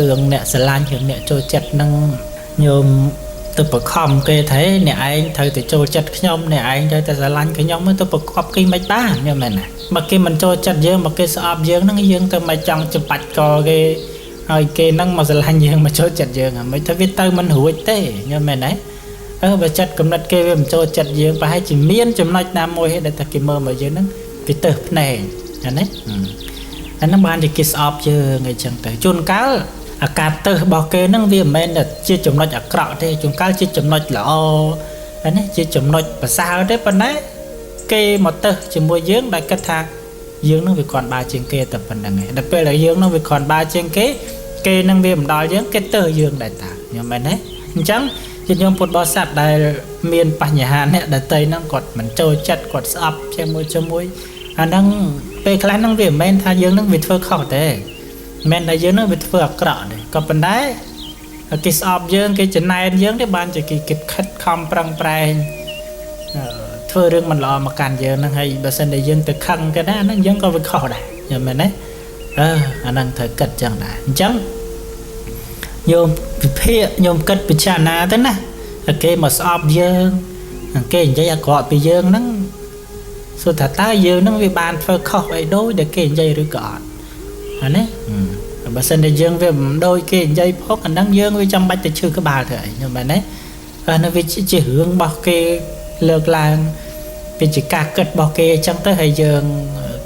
រឿងអ្នកស្រឡាញ់រឿងអ្នកចូលចិត្តនឹងញោមទៅបខំគេថាអ្នកឯងត្រូវតែចូលចិត្តខ្ញុំអ្នកឯងត្រូវតែស្រឡាញ់ខ្ញុំទៅប្រកបគេមិនបានញោមមែនណាបើគេមិនចូលចិត្តយើងបើគេស្អប់យើងហ្នឹងយើងទៅមិនចង់ច្បាច់កគេហើយគេហ្នឹងមកស្រឡាញ់យើងមកចូលចិត្តយើងមិនថាវាទៅមិនរួចទេញោមមែនទេអឺបើចិត្តកំណត់គេវាមិនចូលចិត្តយើងប្រហែលជាមានចំណុចណាមួយដែលថាគេមើលមកយើងហ្នឹងវាទៅភ្នែកណាអាហ្នឹងបានជាគេស្អប់យើងអីចឹងទៅជួនកាលអាការទៅរបស់គេហ្នឹងវាមិនមែនជាចំណុចអាក្រក់ទេជួនកាលជាចំណុចល្អអានេះជាចំណុចប្រសើរទេប៉ុន្តែគេមកទៅជាមួយយើងដែលគិតថាយើងនឹងវាគ្រាន់បើជាងគេតែប៉ុណ្្នឹងឯងដល់ពេលដែលយើងនឹងវាគ្រាន់បើជាងគេគេនឹងវាមិនដល់យើងគេទៅយើងដែរតាញោមមែនទេអញ្ចឹងញាតិញោមពុទ្ធបរិស័ទដែលមានបញ្ហាអ្នកដតីហ្នឹងគាត់មិនចូលចិត្តគាត់ស្អប់ជាមួយអាហ្នឹងពេលខ្លះហ្នឹងវាមិនមែនថាយើងនឹងវាធ្វើខុសទេមិនមែនថាយើងនឹងវាធ្វើអាក្រក់ទេក៏ប៉ុន្តែគេស្អប់យើងគេចំណែនយើងទេបានជាគេគិតខិតខំប្រឹងប្រែងធ្វើរឿងមិនល្អមកកាន់យើងហ្នឹងហើយបើសិនតែយើងទៅខឹងគេណាហ្នឹងយើងក៏វាខុសដែរយល់មែនទេអឺអាហ្នឹងត្រូវគិតចឹងដែរអញ្ចឹងញោមវិភាគញោមគិតពិចារណាទៅណាគេមកស្អប់យើងគេនិយាយអាក្រក់ពីយើងហ្នឹងសួរថាតើយើងហ្នឹងវាបានធ្វើខុសអីដូចដែលគេនិយាយឬក៏អត់អានេះបើសិនតែយើងវាមិនដូចគេនិយាយផុកអាហ្នឹងយើងវាចាំបាច់ទៅឈឺក្បាលធ្វើអីយល់មែនទេអានោះវាជារឿងរបស់គេលើកឡើងវាជាការគិតរបស់គេអញ្ចឹងទៅហើយយើង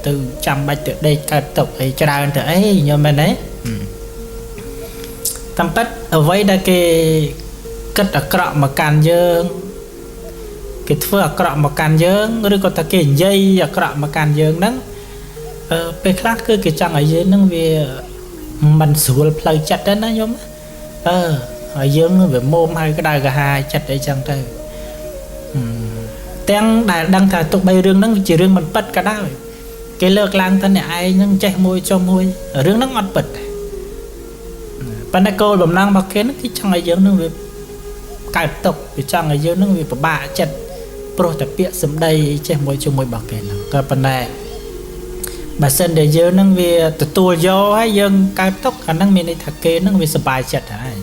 ទៅចាំបាច់ទៅដេកកើតទុកអីច្រើនទៅអីយល់មែនទេតាមពិតអ្វីដែលគេគិតអាក្រក់មកកាន់យើងគេធ្វើអាក្រក់មកកាន់យើងឬក៏ថាគេនិយាយអាក្រក់មកកាន់យើងហ្នឹងពេលខ្លះគឺគេចង់ឲ្យយើងហ្នឹងវាមិនស្រួលផ្លូវចិត្តទេណាញោមអឺហើយយើងវាមុំហើយក្តៅក្រហាយចិត្តអីចឹងទៅទាំងដែលដឹងថាទោះបីរឿងហ្នឹងជារឿងមិនពិតក៏ដោយគេលើកឡើងថាអ្នកឯងហ្នឹងចេះមួយចុះមួយរឿងហ្នឹងអត់ពិតទេប៉ុន្តែគោលបំណងរបស់គេហ្នឹងគឺចង់ឲ្យយើងហ្នឹងវាកើតទុកវាចង់ឲ្យយើងហ្នឹងវាពិបាកចិត្តព្រោះតែពាក្យសម្ដីចេះមួយជាមួយរបស់គេហ្នឹងក៏ប៉ុន្តែបើសិនតែយើងហ្នឹងវាទទួលយកហើយយើងកើតទុកអាហ្នឹងមានន័យថាគេហ្នឹងវាសប្បាយចិត្តហើយ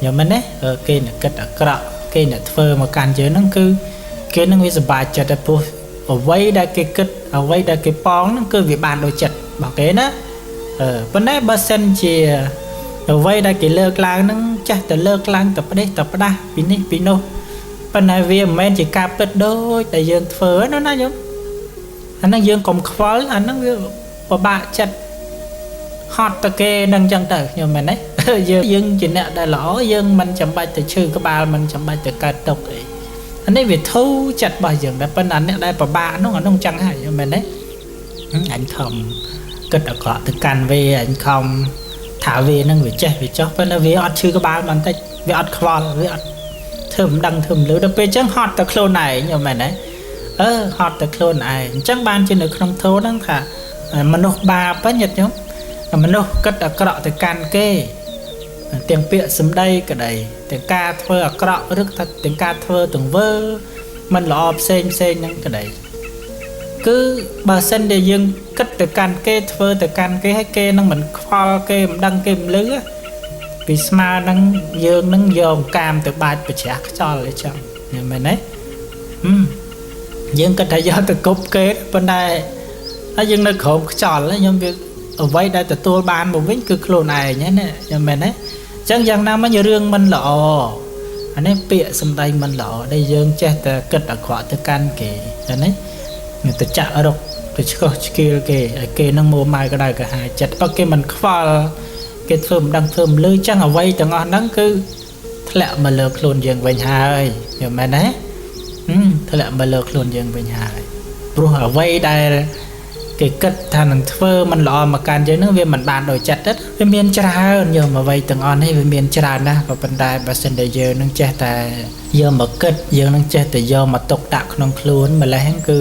យល់មែនទេគេអ្នកគិតអាក្រក់គេអ្នកធ្វើមកកាន់យើងហ្នឹងគឺគេហ្នឹងវាសប្បាយចិត្តហើយព្រោះអ្វីដែលគេគិតអ្វីដែលគេប៉ងហ្នឹងគឺវាបានដូចចិត្តរបស់គេណាប៉ុន្តែបើសិនជាអ្វីដែលគេលើកឡើងហ្នឹងចេះតែលើកឡើងតែផ្ដេសតែផ្ដាស់ពីនេះពីនោះប៉ុន្តែវាមិនមែនជាការពិតដូចដែលយើងធ្វើណាណាញោមអាហ្នឹងយើងកុំខ្វល់អាហ្នឹងវាពិបាកចិត្តហត់ទៅគេនឹងចឹងទៅខ្ញុំមែនទេយើងជាអ្នកដែលល្អយើងមិនចាំបាច់ទៅឈឺក្បាលមិនចាំបាច់ទៅកើតទុកអីអានេះវាធូរចិត្តរបស់យើងដែរប៉ុន្តែអ្នកដែលពិបាកនោះអានោះចឹងហើយមែនទេអញខំគិតអាក្រក់ទៅកាន់វាអញខំថាវានឹងវាចេះវាចោះប៉ុន្តែវាអត់ឈឺក្បាលបន្តិចវាអត់ខ្វល់វាអត់ធ្វើមិនដឹងធ្វើមិនលឺដល់ពេលចឹងហត់ទៅខ្លួនឯងយល់មែនទេអឺហត់ទៅខ្លួនឯងអញ្ចឹងបានជានៅក្នុងធម៌ហ្នឹងថាមនុស្សបាបញាតិញោមមនុស្សគិតអាក្រក់ទៅកាន់គេទាំងពាក្យសម្ដីក្តីទាំងការធ្វើអាក្រក់ឬថាទាំងការធ្វើទង្វើមិនល្អផ្សេងផ្សេងហ្នឹងក្តីគឺបើសិនជាយើងគិតទៅកាន់គេធ្វើទៅកាន់គេហើយគេនឹងមិនខ្វល់គេមិនដឹងគេមិនលឺពីស្មើនឹងយើងនឹងយកកាមទៅបាច់ប្រជ្រះខ្យល់អីចឹងមែនទេយើងគិតថាយកទៅគប់គេប៉ុន្តែហើយយើងនៅក្រោមខ្យល់ខ្ញុំវាអ្វីដែលទទួលបានមកវិញគឺខ្លួនឯងណាខ្ញុំមែនទេអញ្ចឹងយ៉ាងណាមិញរឿងមិនល្អអានេះពាក្យសម្ដីមិនល្អដែលយើងចេះតែគិតអាក្រក់ទៅកាន់គេណាទៅចាក់រកទៅឆ្កោះឆ្កៀលគេឲ្យគេនឹងមួម៉ៅក្តៅក្រហាយចិត្តបើគេមិនខ្វល់គេធ្វើមិនដឹងធ្វើមិនលឺចឹងអ្វីទាំងអស់ហ្នឹងគឺធ្លាក់មកលើខ្លួនយើងវិញហើយយល់មែនទេធ្លាក់មកលើខ្លួនយើងវិញហើយព្រោះអ្វីដែលគេគិតថានឹងធ្វើមិនល្អមកកាន់យើងនឹងវាមិនបានដូចចិត្តទេវាមានច្រើនយកអ្វីទាំងអស់នេះវាមានច្រើនណាស់ក៏ប៉ុន្តែបើសិនតែយើងនឹងចេះតែយកមកគិតយើងនឹងចេះតែយកមកទុកដាក់ក្នុងខ្លួនម្លេះគឺ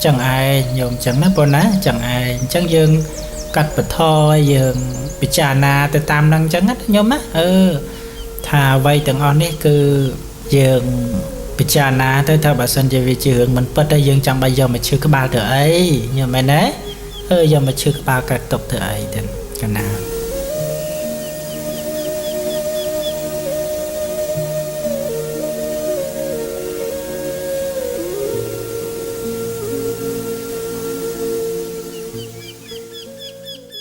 ចឹងឯងញោមចឹងណាប៉ុណ្ណាចឹងឯងអញ្ចឹងយើងកាត់បន្ថយយើងពិចារណាទៅតាមនឹងចឹងណាញោមណាអឺថាអ្វីទាំងអស់នេះគឺយើងពិចារណាទៅថាបើសិនជាវាជារឿងមិនពិតទេយើងចាំបាច់យកមកឈឺក្បាលទៅអីញោមមែនទេអឺយកមកឈឺក្បាលកាត់ទុកទៅអីទៅកណា